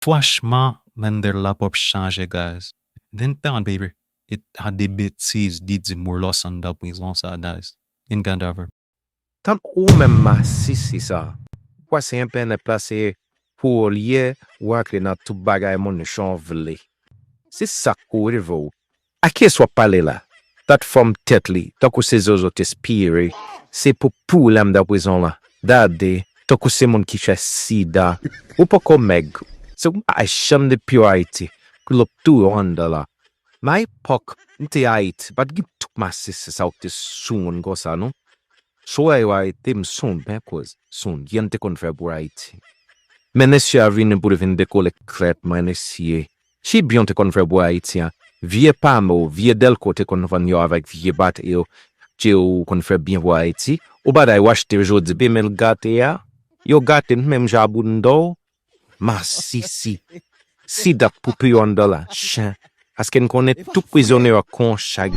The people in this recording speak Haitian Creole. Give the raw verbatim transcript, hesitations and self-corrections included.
Franchman, Mandela p ap chanje, guys. Then tan, baby. E a de betiz li di Moulos anndan prizon sa, guys. In Gandava. Tann ou menm masisi sa. Ou kwè se entènèt la se pou ou l ye, ou rantre nan tout bagay moun jan w vle. Se sa k rive w. A kiyès w ap pale la? Dat fòm tèt li, tankou se zozo t espire, se pou pouri l anndan prizon la. Dade, tankou se moun ki fè sida. Ou poko mèg. Se yon bagay chanm de pyo Ayiti, pou l ap touye w anndan la. Nan epòk m te Ayiti, pa t gen tout masisi sa ou te sou moun konsa non. Sou wè yo arete m, se yon bèl koz, se yon byen m te konn fè pou Ayiti. Men mesye a vini pou l vin dekole krèt mwen mesye. Ki byen w te konn fè pou Ayiti an? Vye Pamo, vye Dèlko te konn vann yo avèk vye batri yo, ke w konn fè byen pou Ayiti. Ou pa ta w achte jodi, pi men l gate a, yo gate l menm jan a bounda w. Masisi. Sida k pou peye w anndan la, chen. Paske n konnen tout prizonye yo konsa.